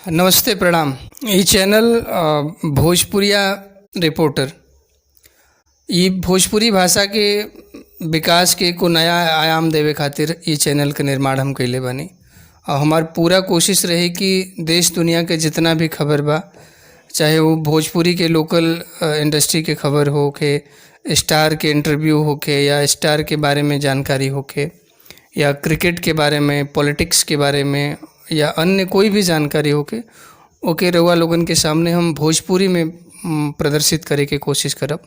नमस्ते, प्रणाम। ई चैनल भोजपुरिया रिपोर्टर, ई भोजपुरी भाषा के विकास के को नया आयाम देवे खातिर ई चैनल के निर्माण हम कइले बानी और हमार पूरा कोशिश रही कि देश दुनिया के जितना भी खबर बा, चाहे वो भोजपुरी के लोकल इंडस्ट्री के खबर होखे, स्टार के इंटरव्यू होखे या स्टार के बारे में जानकारी होखे या क्रिकेट के बारे में, पॉलिटिक्स के बारे में या अन्य कोई भी जानकारी होखे, ओके रउआ लोगन के सामने हम भोजपुरी में प्रदर्शित करे के कोशिश करब,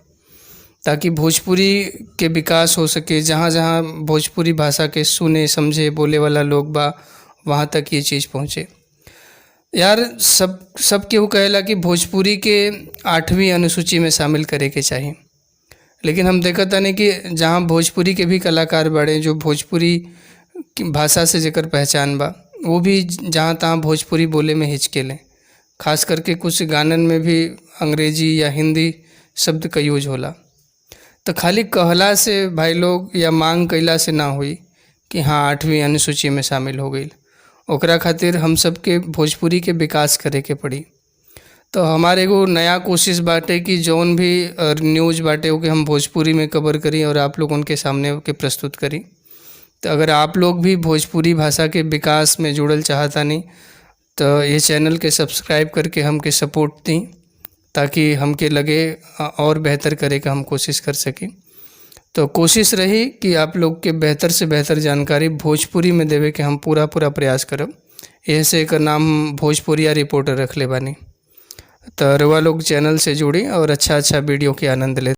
ताकि भोजपुरी के विकास हो सके। जहाँ जहाँ भोजपुरी भाषा के सुने, समझे, बोले वाला लोग बा, वहाँ तक ये चीज़ पहुँचे। यार, सब सब केहू कहेला कि भोजपुरी के आठवीं अनुसूची में शामिल करे के चाही, लेकिन हम देखत तानी कि जहाँ भोजपुरी के भी कलाकार बाड़े, जो भोजपुरी भाषा से जेकर पहचान बा, वो भी जहाँ तहाँ भोजपुरी बोले में हिचकेले। खास करके कुछ गानन में भी अंग्रेजी या हिंदी शब्द का यूज होला। तो खाली कहला से भाई लोग या मांग कइला से ना होई कि हाँ, आठवीं अनुसूची में शामिल हो गई। ओकरा खातिर हम सबके भोजपुरी के विकास करे के पड़ी। तो हमार एगो नया कोशिश बाटे कि जौन भी न्यूज़ बाटे, ओके हम भोजपुरी में कवर करी और आप लोगन के सामने ओके प्रस्तुत करी। तो अगर आप लोग भी भोजपुरी भाषा के विकास में जुड़ल चाहतानी, तो ये चैनल के सब्सक्राइब करके हमके सपोर्ट दी, ताकि हमके लगे और बेहतर करे का हम कोशिश कर सकें। तो कोशिश रही कि आप लोग के बेहतर से बेहतर जानकारी भोजपुरी में देवे के हम पूरा पूरा प्रयास करब। एहे से एकर नाम भोजपुरिया रिपोर्टर रखले बानी। तो रउआ लोग चैनल से जुड़ी और अच्छा अच्छा वीडियो के आनंद ले।